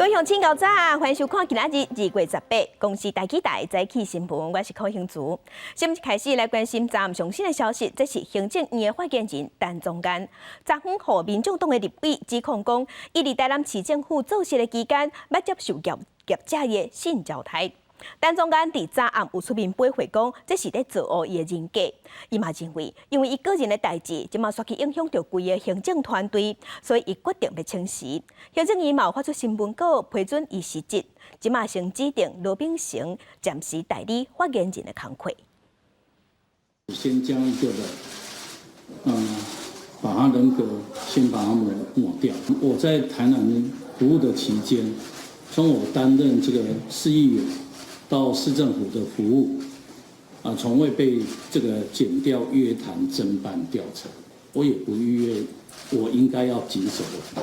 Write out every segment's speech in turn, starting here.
位鄉親，𠢕早，歡迎收看今仔日2月18公視大起台早起新聞，我是柯興祖。先開始來關心昨暗上新的消息，這是行政院的發言人陳宗彥，昨昏予民眾黨的立委指控講，伊佇台南市政府做事的期間，捌接受業業者的性招刣。陳宗彥佇昨暗有出面駁回講，這是咧造烏伊的人格。伊嘛認為，因為伊個人的代誌，這馬煞去影響著規个行政團隊，所以伊決定欲請辭。行政院嘛有發出新聞稿批准伊辭職，這馬先指定羅秉成暫時代理發言人的工課。先將一個人，把他人格先把他抹抹掉。我在台南服務的期間，從我擔任這個市議員到市政府的服務，啊，從未被這個檢調、約談、偵辦、調查，我也不逾越我應該要謹守的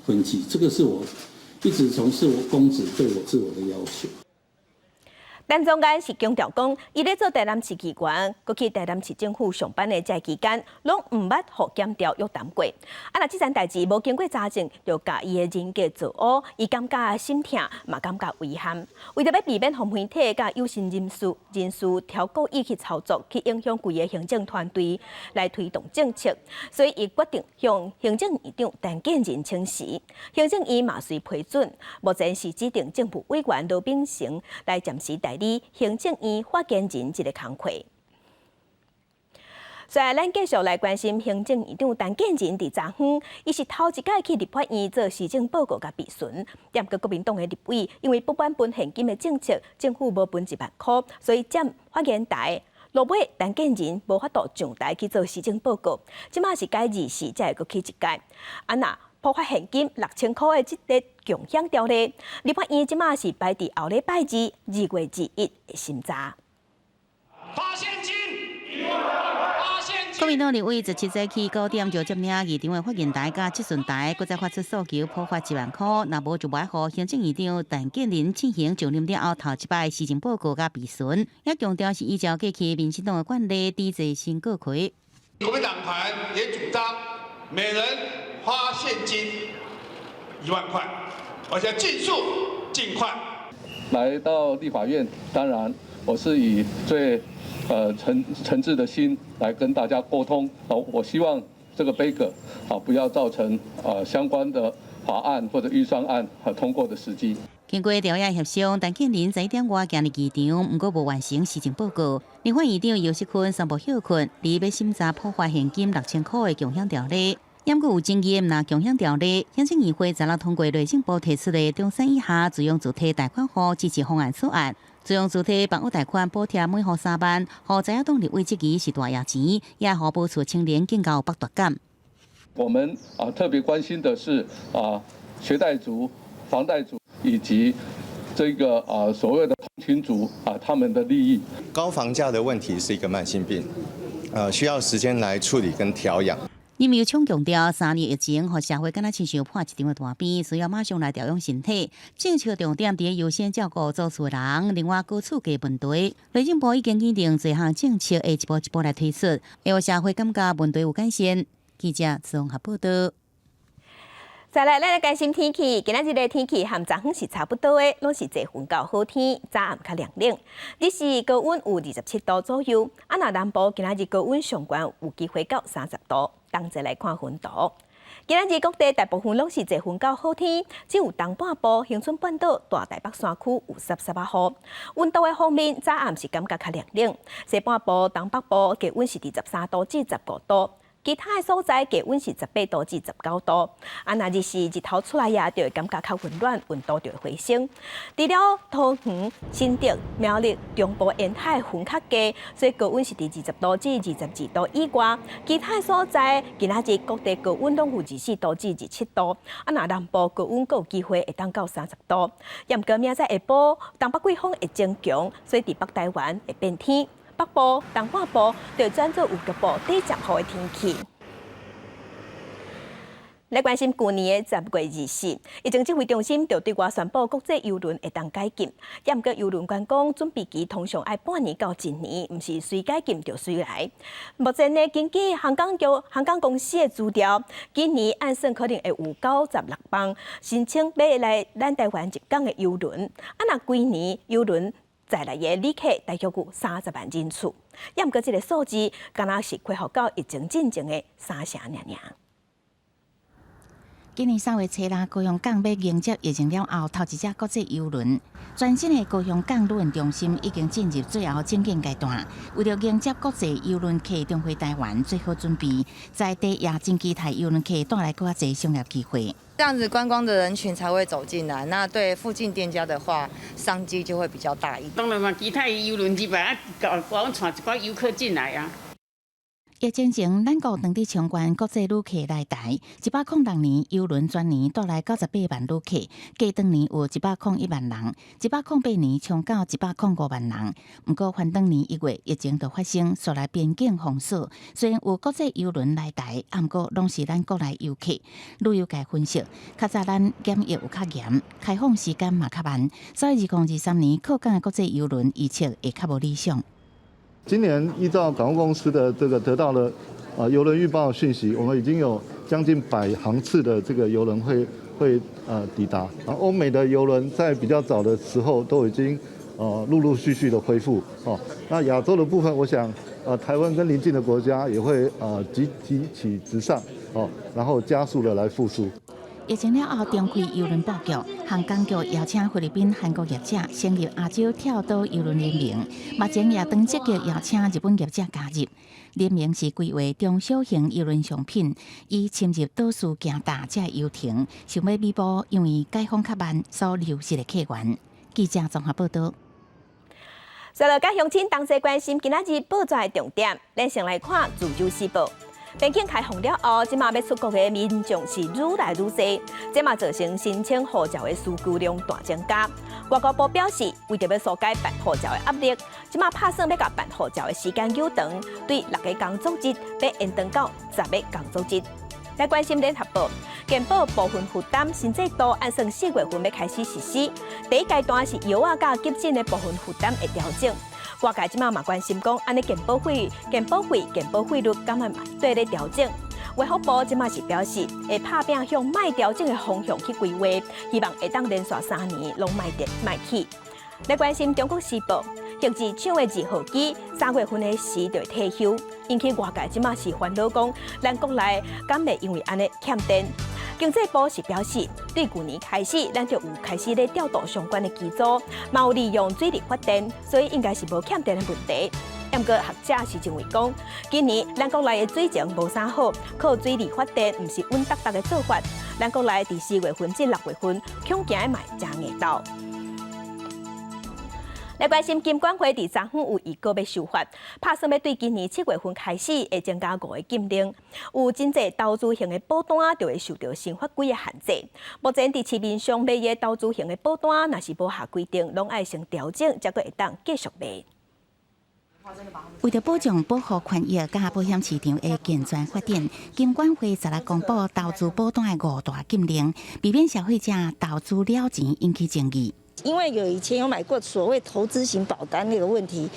分際，這個是我一直從事我公職對我自我的要求。陳宗彥是強調講，伊咧做台南市議員，閣去台南市政府上班的這期間，攏毋捌予檢調約談過。啊，若這層代誌無經過查證，就共伊的人格造烏，伊感覺心疼，嘛感覺遺憾。為著欲避免予媒體佮有心人士人士挑故意去操作，去影響規个行政團隊來推動政策，所以伊決定向行政院長陳建仁請辭。行政院嘛隨批准，目前是指定政務委員羅秉成來暫時代理行政院發言人這個工課。所以，咱繼續來關心行政院長陳建仁佇昨昏，伊是頭一擺去立法院做施政報告佮備詢。毋過國民黨的立委因為不滿分現金的政策，政府無分1萬箍，所以佔發言台。落尾，陳建仁無法度上台去做施政報告，這馬是改24才會閣去一擺。啊若普發現金6000箍的這个共享條例，立法院這馬是排佇後禮拜二2月21的審查。發現金，發現金。國民黨立委17早起9點就佔領議場的發言台佮質詢台，閣再發出訴求，普發1萬箍，若無就無愛予行政院長陳建仁進行上任了後頭一擺施政報告佮備詢，也強調是依照過去民進黨的慣例，抵制新閣揆。國民黨團也主張每人發現金1萬塊，而且盡速盡快。來到立法院，當然我是以最誠誠摯的心來跟大家溝通。好，我希望這個杯葛，好不要造成相關的法案或者預算案和通過的時機。經過朝野協商，陳建仁11點外行入議場，毋過無完成施政報告。立法院長游錫堃宣布歇困，擬欲審查普發現金6000箍的共享條例。猶閣有爭議的毋但共享條例，行政院會昨昏通過內政部提出的中產以下自用住宅貸款戶支持方案草案。自用住宅房屋貸款補貼每戶3萬，予在野黨立委質疑是大額錢，也予無厝青年更加有剝奪感。我們啊特別關心的是啊學貸族、房貸族以及這個啊所謂的通勤族啊他們的利益。高房價的問題是一個慢性病，需要時間來處理跟調養。林右昌強調，3年疫情予社會敢若親像破一場的大病，需要馬上來調養身體。政策重點佇優先照顧做厝人，另外高厝價問題，內政部已經擬定濟項政策，會一步一步來推出，會予社會感覺問題有改善。記者綜合報道。再來，咱來關心天氣。今仔日的天氣和昨昏是差不多的，攏是濟雲到好天，早暗較涼冷。日時高溫有27度左右，啊，若南部今仔日高溫上懸有機會到30度。同齊來看雲圖。今仔日各地大部分攏是濟雲到好天，只有東半部、恆春半島、大台北山區有澀澀仔雨。溫度的方面，早暗是感覺較涼冷。西半部、東北部低溫是佇13度至15度。其他的所在低溫是18度至19度，啊，若日時日頭出來呀，就會感覺較溫暖，溫度就會回升。除了桃園、新竹、苗栗、中部沿海雲較濟，所以高溫是佇20度至22度以外。其他的所在今仔日各地高溫攏有24度至27度，啊，若南部高溫閣有機會會當到30度。毋過明仔載下晡東北季風會增強，所以佇北台灣會變天。北部、東半部就轉做有局部短暫雨的天氣。來關心舊年的10月24，疫情指揮中心就對外宣布國際郵輪會當解禁。毋過郵輪觀光準備期通常愛半年到一年，毋是隨解禁就隨來。目前呢，根據航港局、航港公司的資料，今年按算可能會有96班申請欲來咱台灣入港的郵輪。啊，若規年郵輪載來的旅客大約有30萬人次。毋過這个數字，敢若是恢復到疫情進前的三成爾爾。今年3月初六，高雄港欲迎接疫情了後頭一隻國際郵輪，全新的高雄港旅運中心已經進入最後整建階段。為著迎接國際郵輪客重回台灣，做好準備，在地也真期待郵輪客帶來閣較濟商業機會。這樣子觀光的人群才會走進來，那對附近店家的話，商機就會比較大一點。當然嘛，期待郵輪入來啊，共阮帶一寡遊客進來啊。疫情前，咱國當地衝關國際旅客來台，106年郵輪全年帶來98萬旅客，過當年有101萬人，108年衝到105萬人。毋過，翻轉年1月疫情就發生，紲來邊境封鎖。雖然有國際郵輪來台，毋過攏是咱國內遊客。旅遊界分析，較早咱檢疫有較嚴，開放時間嘛較慢，所以2023年靠港的國際郵輪預測會較無理想。今年依照港務公司的這個得到了郵輪預報訊息，我們已經有將近100航次的這個郵輪會抵達。然後歐美的郵輪在比較早的時候都已經陸陸續續的恢復哦。那亞洲的部分，我想台灣跟鄰近的國家也會集體起直上哦，然後加速的來復甦。疫情了後，重開郵輪布局，航港局邀請菲律賓、韓國業者成立亞洲跳島郵輪聯盟，目前也正積極邀請日本業者加入。聯盟是規劃中小型郵輪商品，以深入島嶼行大這遊程，想欲彌補因為解封較慢所流失的客源。記者綜合報導。隨著佮鄉親同齊關心今仔日報紙的重點，咱先來看《自由時報》。邊境開放了後，這馬欲出國的民眾是愈來愈濟，這嘛造成申請護照的需求量大增加。外交部表示，為著欲紓解辦護照的壓力，這馬拍算欲共辦護照的時間延長，對六个工作日欲延長到10个工作日。來關心聯合報，健保部分負擔新制度按算4月份欲開始實施，第一階段是藥仔佮急診的部分負擔會調整。外界這馬嘛關心講，按呢健保費、健保費、健保費率敢會嘛綴咧調整？衛福部這馬是表示，會拍拚向莫調整的方向去規劃，希望會當連續3年攏莫跌莫起。來關心中國時報，核子廠的2號機3月份的時就會退休，引起外界這馬是煩惱講，咱國內敢會因為按呢欠電？經濟部是表示，對舊年開始，咱就有開始咧調度相關的機組，嘛有利用水力發電，所以應該是無欠電的問題。毋過學者是認為講，今年咱國內的水情無啥好，靠水力發電毋是穩當當的做法。咱國內佇4月份至6月份，恐驚嘛會誠硬鬥。來關心金管會佇昨昏有預告欲修法，拍算欲對今年7月份開始會增加五个禁令，有真濟投資型的保單就會受著新法規的限制。目前佇市面上賣的投資型的保單，若是無合規定，攏愛先調整，才閣會當繼續賣。為著保障保戶權益佮保險市場的健全發展，金管會昨日公布投資保單的五大禁令，避免消費者投資了錢引起爭議。因為有以前有買過所謂投資型保單那個問題，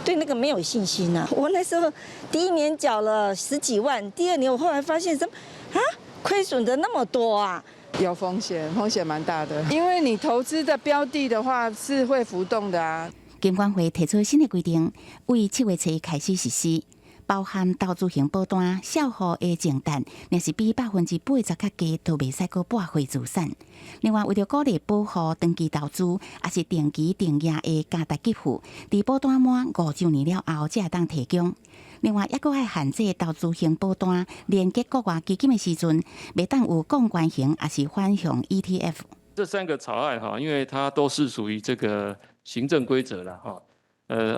對那個沒有信心啊。我那時候第一年繳了十幾萬，第二年我後來發現什麼啊，虧損的那麼多啊。有風險，風險蠻大的，因為你投資的標的的話是會浮動的啊。金管會提出新的規定，為7月初開始實施，包含投資型保單、銷戶的淨值，若是比80%較低，都袂使閣撥回資產。另外，為著鼓勵保戶長期投資，抑是定期定額的價值給付，佇保單滿5週年了後，才會當提供。另外，抑閣愛限制投資型保單連結國外基金的時陣，袂當有槓桿型抑是反向 ETF。這三個草案哈，因為它都是屬於這個行政規則啦哈。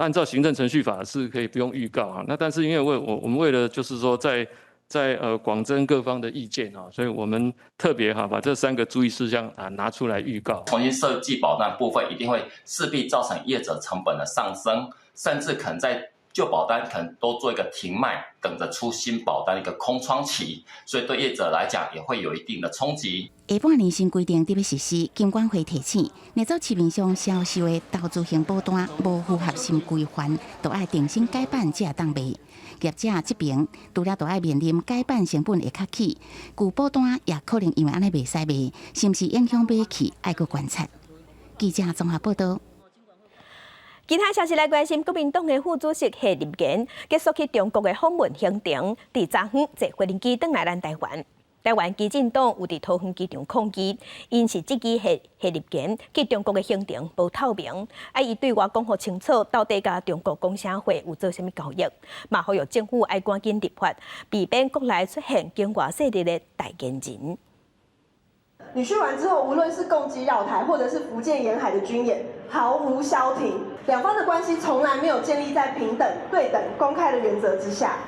按照行政程序法是可以不用預告啊。那但是因為我們為了就是說在廣徵各方的意見啊，所以我們特別哈把這三個注意事項啊拿出來預告。重新設計保單部分一定會勢必造成業者成本的上升，甚至可能在舊保單可能都做一個停賣，等着出新保單一個空窗期，所以對業者來講也會有一定的衝擊。下半年新規定得欲實施，金管會提醒，若做市面上銷售的投資型保單無符合新規範，就愛重新改版才會當賣。業者這邊除了著愛面臨改版成本會較起，舊保單也可能因為按呢袂使賣，是毋是影響買氣，愛閣觀察。記者綜合報道。其他消息來關心，國民黨的副主席謝立言結束去中國的訪問行程，佇昨昏坐飛機轉來咱台灣。台灣基進黨有佇桃園機場抗議，𪜶是質疑謝謝立言去中國的行程無透明，愛伊對外講予清楚，到底佮中國講啥話，有做啥物交易，嘛呼籲政府愛趕緊立法，避免國內出現境外勢力的代言人。你去完之後，無論是共機繞台，或者是福建沿海的軍演，毫無消停。兩方的關係從來沒有建立在平等、對等、公開的原則之下。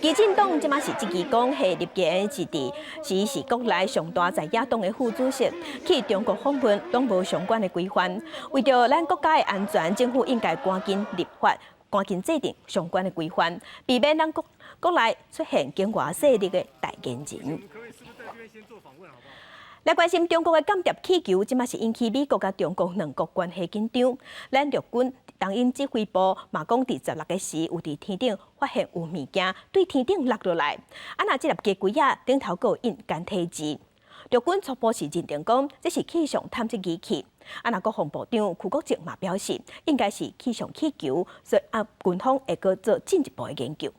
基進黨這馬是質疑講，謝立言是佇是是國內上大在野黨的副主席，去中國訪問攏無相關的規範。為著咱國家的安全，政府應該趕緊立法，趕緊制定相關的規範，避免咱國國內出現境外勢力的代言人。來關心中國的間諜氣球，這馬是引起美國佮中國兩國關係緊張。咱陸軍東引指揮部嘛講，佇16日時有佇天頂發現有物件對天頂落落來，啊若這粒雞胿仔頂頭閣有印簡體字。陸軍初步是認定講這是氣象探測儀器。啊若國防部長邱國正嘛表示，應該是氣象氣球，所以啊軍方會閣做進一步的研究。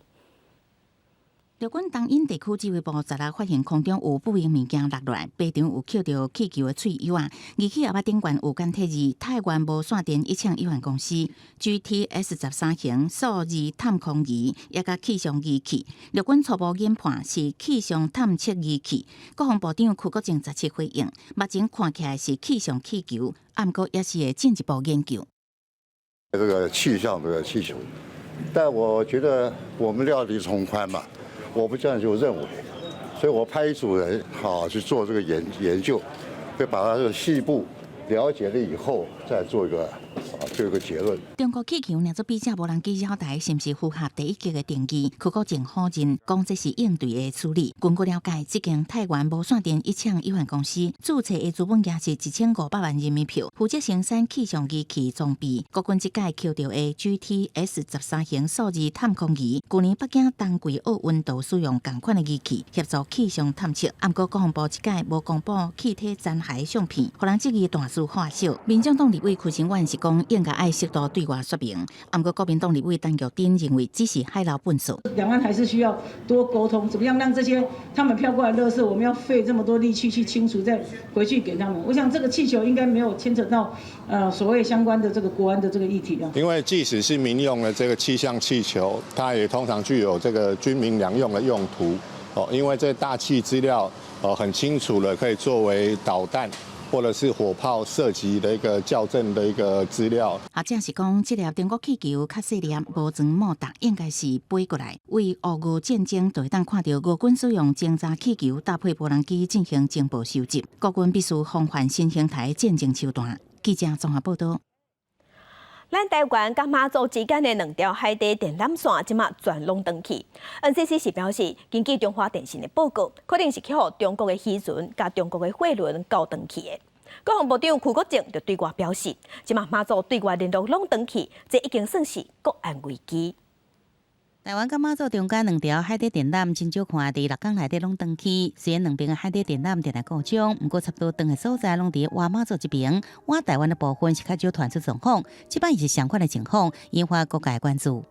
陸軍東引地區指揮部十六發現空中有不明物件落來，白牆有抾著氣球的喙友啊，儀器後仔頂懸有簡體字，太原無線電一廠有限公司 GTS 13型數字探空儀，也佮氣象儀器。陸軍初步研判是氣象探測儀器。國防部長邱國正17回應，目前看起來是氣象氣球，毋過也是會進一步研究。這個氣象這個氣球，但我覺得我們料敵從寬嘛。我不這樣就認為，所以我派一組人好去做這個研究，會把它這個細部了解了以後，再做一個啊做一個結論。中國氣球捏做比較無人機繞台，是毋是符合第一級的定義？邱國正否認，講這是應對的處理。根據了解，這間太原無線電一廠有限公司註冊的資本額是1500萬人民幣，負責生產氣象儀器裝備。國軍這擺抾著的 GTS 13型數字探空儀，舊年北京冬季奧運都使用仝款的儀器協助氣象探測。毋過國防部這擺無公布氣體殘骸相片，予人質疑大事化小。民眾黨立委柯成遠是講應該愛適度對外說明，毋過國民黨立委陳玉珍認為只是海撈糞掃。兩岸還是需要多溝通，怎麼樣讓這些他們飄過來垃圾，我們要費這麼多力氣去清除，再回去給他們。我想這個氣球應該沒有牽扯到所謂相關的這個國安的這個議題啊。因為即使是民用的這個氣象氣球，它也通常具有這個軍民兩用的用途。哦，因為這大氣資料哦很清楚的，可以作為導彈或者是火炮射擊的一個校正的一個資料。學者是講，這粒中國氣球較細粒，無裝莫達，應該是飛過來。為烏俄戰爭，就會當看著俄軍使用偵察氣球搭配無人機進行情報收集。國軍必須防範新形態戰爭手段。記者綜合報道。咱台灣佮馬祖之間的兩條海底電纜線，這馬全攏斷去。NCC 是表示，根據中華電信的報告，可能是去予中國的漁船佮中國的貨輪鉤斷去的。國防部長邱國正就對外表示，這馬馬祖對外聯絡攏斷去，這已經算是國安危機。台灣佮馬祖中間兩條海底電纜真少看，佇6工內底攏斷去。雖然兩邊的海底電纜電來故障，毋過差不多斷的所在攏佇倚馬祖這邊，倚台灣的部分是較少傳出狀況。這擺是相款的情況，引發各界關注。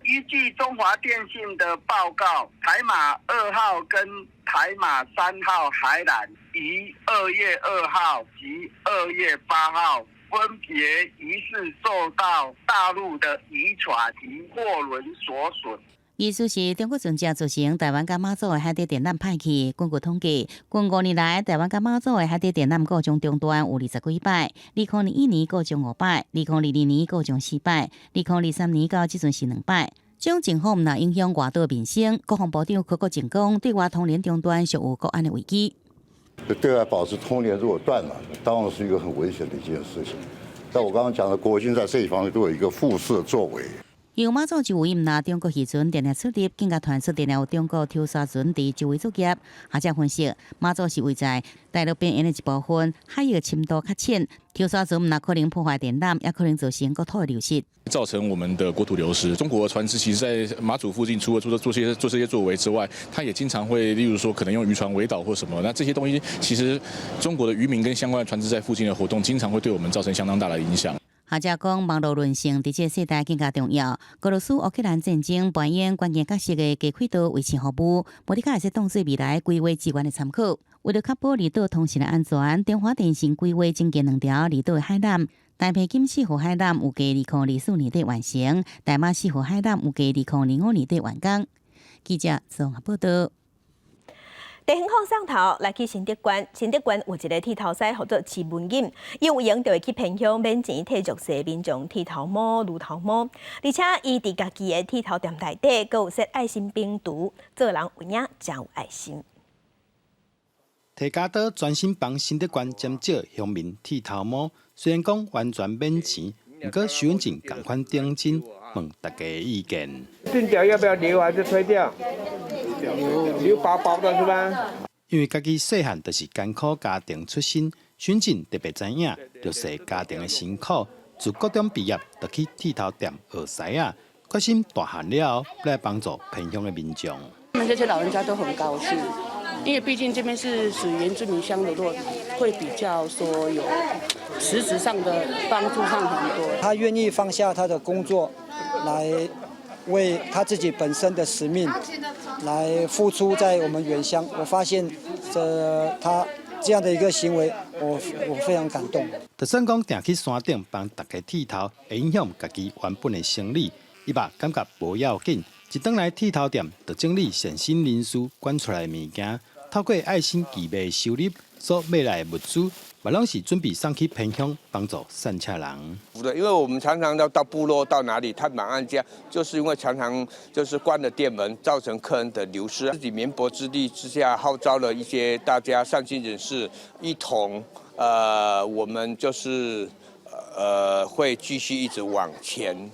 依據中華電信的報告，台馬2號跟台馬3號海纜於2月2號及2月8號分別疑似受到大陸的漁船及貨輪所損。意思是中國船隻造成台灣佮馬祖的海底電纜歹去。根據統計，近5年來，台灣佮馬祖的海底電纜故障中斷有20幾擺，2021年故障五擺，2022年故障四擺，2023年到這陣是兩擺。這種情況毋但影響外島民生，國防部長柯國正講，對外通聯中斷屬有國安的危機。對外保持通聯如果斷了，當然是一個很危險的一件事情。但我剛剛講的，國軍在這一方面都有一個復式作為。因為馬祖周圍毋但中國漁船定定出入，更加傳出定定有中國抽沙船佇周圍作業。學者分析，馬祖是位在大陸邊緣的一部分，海域深度較淺，抽沙船毋但可能破壞電纜，也可能造成國土的流失，造成我們的國土流失。中國船隻其實，在馬祖附近，除了做這些作為之外，他也經常會，例如說，可能用漁船圍島或什麼。那這些東西，其實中國的漁民跟相關的船隻在附近的活動，經常會對我們造成相當大的影響。學者講，網路韌性佇這個世代更加重要。俄羅斯烏克蘭戰爭扮演關鍵角色的低軌道衛星服務，無的確會使當做未來規劃資源的參考。為了確保離島通訊的安全，中華電信規劃增建兩條離島的海纜。台北金四號海纜預計2024年底完成，大馬四號海纜預計2025年底完工。記者綜合報道。地方上頭來去新竹縣，新竹縣有一个剃頭師號做徐文錦，伊有閒就會去偏鄉免錢替弱勢民眾剃頭毛、攄頭毛，而且伊佇家己的剃頭店內底，閣有設愛心冰櫥，做人有影誠有愛心。提鉸刀專心幫新竹縣尖石鄉民剃頭毛，雖然講完全免錢，毋過徐文錦仝款認真問大家的意見。鬢角要不要留還是推掉？留留薄薄的是吧？因為家己細漢就是艱苦家庭出身，徐文錦特別知影弱勢家庭的辛苦。自高中畢業就去剃頭店學師仔，決心大漢了後來幫助偏鄉的民眾。他們這些老人家都很高興，因為畢竟這邊是屬於原住民鄉的，落會比較說有實質上的幫助上很多。他願意放下他的工作，來為他自己本身的使命來付出在我們原鄉。我發現這他這樣的一個行為，我非常感動。就算講定去山頂幫大家剃頭，會影響家己原本的生理，伊嘛感覺無要緊。一轉來剃頭店，就整理善心人士捐出來的物件，透過愛心義賣的收入所買來的物資，嘛攏是準備送去偏鄉幫助散赤人。對，因為我們常常要到部落到哪裡探訪案件，就是因為常常就是關了店門，造成客人的流失。自己綿薄之力之下，號召了一些大家善心人士一同，我們就是會繼續一直往前。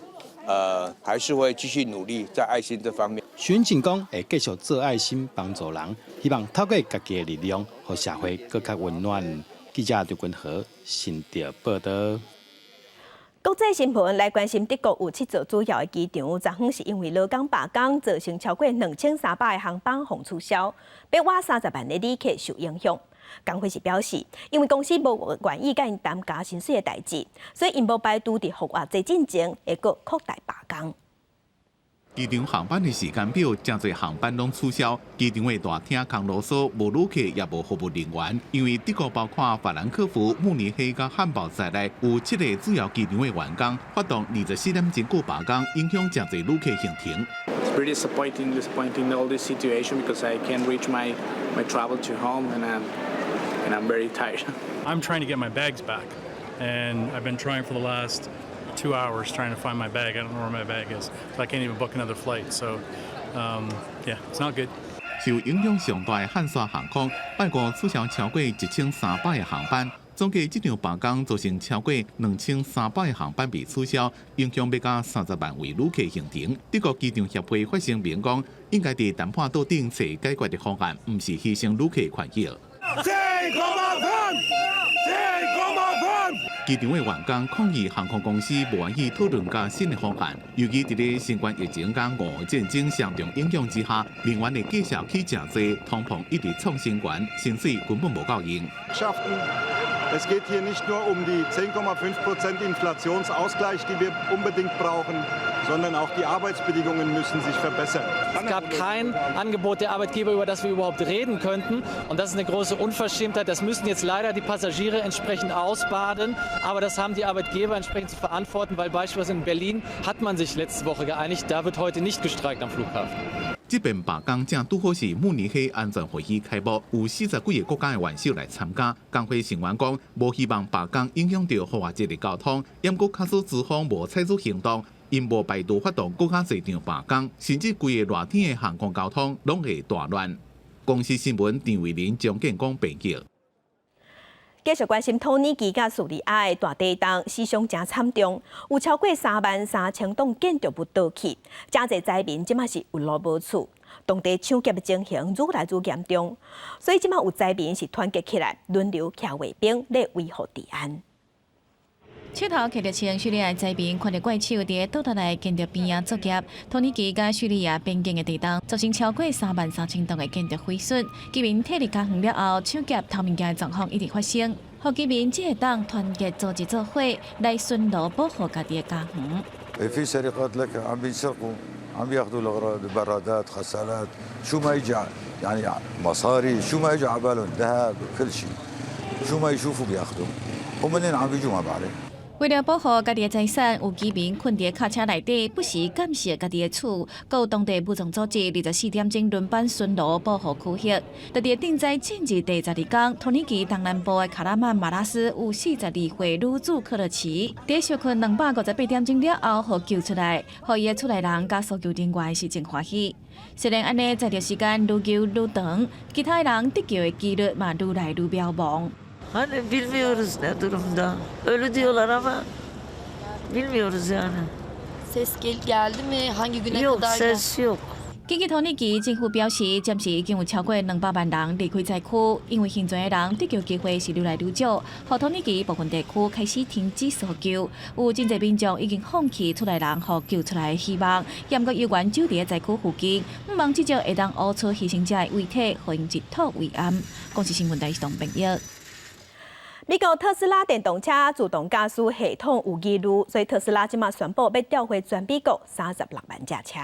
還是會繼續努力在愛心這方面。徐文錦講會繼續做愛心幫助人，希望透過家己的力量，予社會閣較溫暖。記者劉君和新竹報道。國際新聞來關心，德國有七座主要的機場，昨昏是因為勞工罷工，造成超過2300个航班予取消，百外30萬个旅客受影響。工會是表示，因為公司無願意佮𪜶談加薪水的代誌，所以𪜶無排除佇復活節進前會閣擴大罷工。機場航班的時間表，誠濟航班攏取消。機場的大廳空囉嗦，無旅客也無服務人員。因為德國包括法蘭克福、慕尼黑佮漢堡在內，有七个主要機場的員工發動24點鐘久罷工，影響誠濟旅客行程。 It's really disappointing, disappointing all this situation because I can't reach my travel to home and I'm very tired. I'm trying to get my bags back, and I've been trying for the last 2 hours trying to find my bag. I don't know where my bag is, so I can't even book another flight. So, yeah, it's not good. 受影響上大的漢莎航空，拜五取消超過1300个航班，總計這場罷工造成超過2300个航班被取消，影響欲到30萬位旅客行程。德國機場協會發聲明講，應該佇談判桌頂揣解決的方案，毋是犧牲旅客權益。機場的員工抗議航空公司無願意討論加薪的方案，尤其佇咧新冠疫情佮俄烏戰爭雙重影響之下，能源的價數起誠濟，通膨一直創新高，薪水根本無夠用。 Es geht hier nicht nur um die 10,5% Inflationsausgleich, die wir unbedingt brauchen, sondern auch die Arbeitsbedingungen müssen sich verbessern. Es gab kein Angebot der Arbeitgeber, über das wir überhaupt reden könnten. Und das ist eine große Unverschämtheit. Das müssen jetzt leider die Passagiere entsprechend ausbaden. Aber das haben die Arbeitgeber entsprechend zu verantworten, weil beispielsweise in Berlin hat man sich letzte Woche geeinigt. Da wird heute nicht gestreikt am Flughafen. 這遍罷工正拄好是慕尼黑安全會議開幕，有40幾个國家的元首來參加。工會成員講，無希望罷工影響著復活節的交通，毋過假使資方無採取行動，𪜶無排除發動閣較濟場罷工，甚至規个熱天的航空交通攏會大亂。公視新聞陳慧琳、張建光編輯。繼續關心土耳其佮敘利亞的大地動，死傷誠慘重，有超過33,000棟建築物倒去，誠濟災民這馬是有路無厝，當地搶劫的情形愈來愈嚴重，所以這馬有災民是團結起來，輪流徛衛兵來維護治安。手頭揢著槍，敘利亞災民看著怪手佇倒塌來建築邊仔作業。土耳其佮敘利亞邊境的地動，造成超過33,000棟的建築毀損。居民撤離家園了後，搶劫偷物件的狀況一直發生。予居民才會當團結組織做伙來巡邏保護家己的家園。 في سرقات لك عم بيسرقوا عم بياخذوا الاغراض برادات غسالات شو ما يجي يعني مصاري شو ما يجي على بالهم ذهب كل شيء شو ما يشوفوا بياخذوا ومنين عم بيجوا ما بعرف. 為了保護家己的財產，有居民睏佇卡車內底，不時監視家己的厝。閣有當地武裝組織24點鐘輪班巡邏保護區域。佇震災進入第十二工，土耳其東南部的卡拉曼馬拉斯有42歲女子克勒奇，佇小困258點鐘了後，予救出來，予伊的厝內人佮搜救人員是真歡喜。雖然按呢，載著時間愈久愈長，其他人得救的幾率嘛愈來愈渺茫。 Hani bilmiyoruz ne durumda. Ölü diyorlar ama bilmiyoruz yani. Ses geldi mi? Hangi güne Yok, kadar? Ses yok. 根據土耳其政府表示，暫時已經有超過200萬人離開災區，因為幸存的人得救機會是愈來愈少，予土耳其部分地區開始停止搜救，有真濟民眾已經放棄厝內人予救出來的希望，猶閣猶原守佇災區附近，向望至少會當挖出犧牲者的遺體，予𪜶一吐為安。公視新聞台東編譯。美國特斯拉電動車自動駕駛系統有疑慮，所以特斯拉這馬宣布欲調回全美國36萬架車。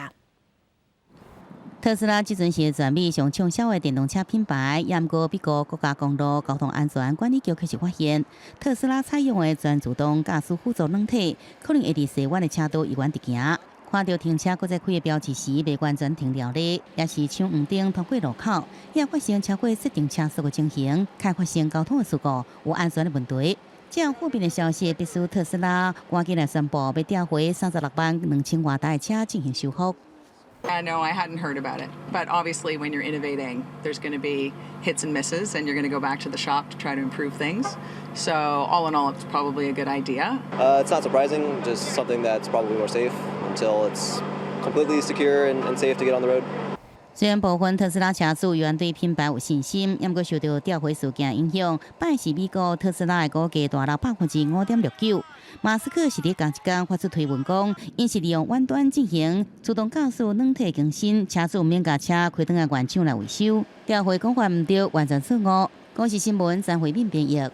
特斯拉這陣是全美上暢銷的電動車品牌，毋過美國國家公路交通安全管理局確實發現，特斯拉採用的全自動駕駛輔助軟體，可能會佇西彎的車道猶原佇行，看著停車閣再開的標誌時，袂完全停牢咧，抑是搶黃燈通過路口，也發生超過設定車速的情形，較發生交通的事故，有安全的問題。這樣負面的消息，迫使特斯拉趕緊來宣布，欲調回36萬2千外台的車進行修復。 No, I hadn't heard about it. But obviously, when you're innovating, there's going to be hits and misses, and you're going to go back to the shop to try to improve things. So, all in all, it's probably a good idea. It's not surprising, just something that's probably more safe until it's completely secure and safe to get on the road. 雖然部分特斯拉車主猶原對品牌有信心，毋過受著調回事件影響，拜四美國特斯拉的股價大落5.69%。馬斯克是佇仝一工發出推文講，𪜶是利用遠端進行自動駕駛軟體更新，車主毋免共車開轉來原廠來維修。調回講法毋對，完全錯誤。公視新聞張慧敏編譯。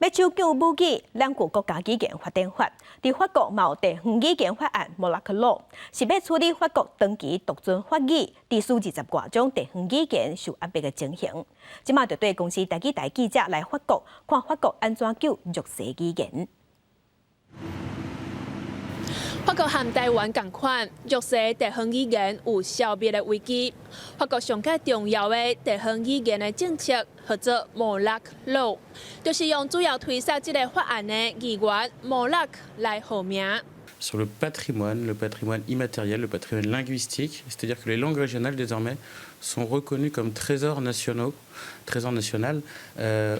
欲搶救母語，兩國國家語言發展法，佇法國嘛有地方語言法案 Molac Law，是欲處理法國長期獨尊法語，致使20外種地方語言受壓迫的情形。這馬就綴公視台語台記者來法國，看法國按怎救弱勢語言。法國和台灣仝款，弱勢地方語言有消滅的危機。法國上蓋重要的地方語言的政策，號做 Molac Law，就是用主要推捒這个法案的議員 Molac 來號名。 Sur le patrimoine, le patrimoine immatériel, le patrimoine linguistique, c'est-à-dire que les langues régionales désormais sont reconnues comme trésors nationaux, trésor national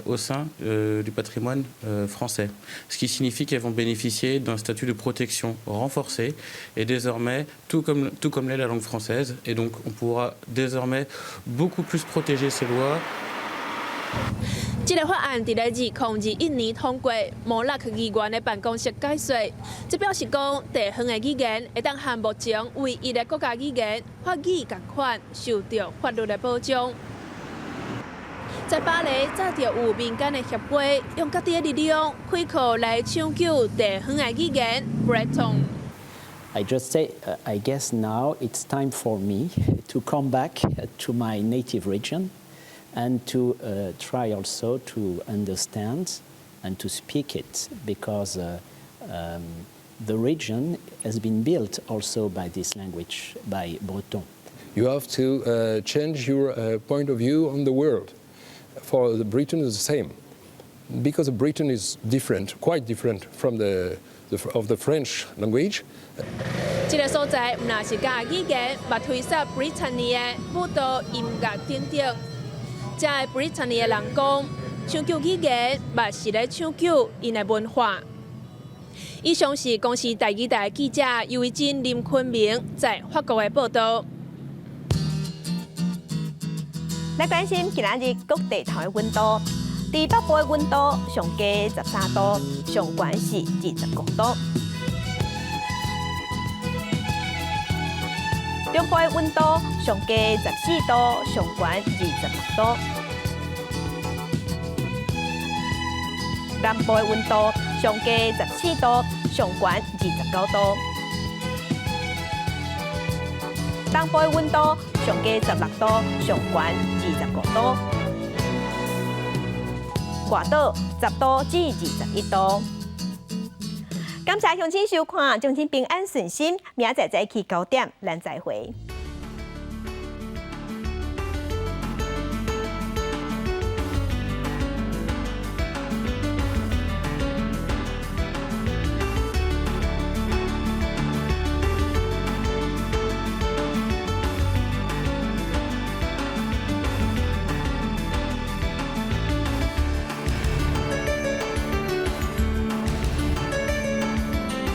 au sein du patrimoine français. Ce qui signifie qu'elles vont bénéficier d'un statut de protection renforcé et désormais, tout comme l'est la langue française, et donc on pourra désormais beaucoup plus protéger ces lois. 這个法案佇咧2021年通過，摩拉克議員的辦公室解說，這表示講地方的語言會當和目前唯一的國家語言法語仝款，受著法律的保障。在巴黎，早就有民間的協會用家己的力量開課來搶救地方的語言 Breton。 I just say, I guess now it's time for me to come back to my native region and to try also to understand and to speak it, because the region has been built also by this language, by Breton. You have to change your point of view on the world. For the Breton is the same, because Breton is different, quite different from the French language. 這个所在毋但是教語言，嘛推捒 Brittany 的舞蹈、音樂等等。遮的 Brittany 的人講，搶救語言，嘛是咧搶救𪜶的文化。以上是公視台語台記者尤維真、林坤明在法國的報道。來關心今仔日各地頭的溫度，佇北部的溫度上低13度，上懸是25度。中部的溫度上低14度，上懸26度。南部的溫度上低14度，上懸29度。東部的溫度上低16度，上懸25度。外島10度至21度。感謝鄉親收看，祝恁平安順心。明仔載早起9點，咱再會。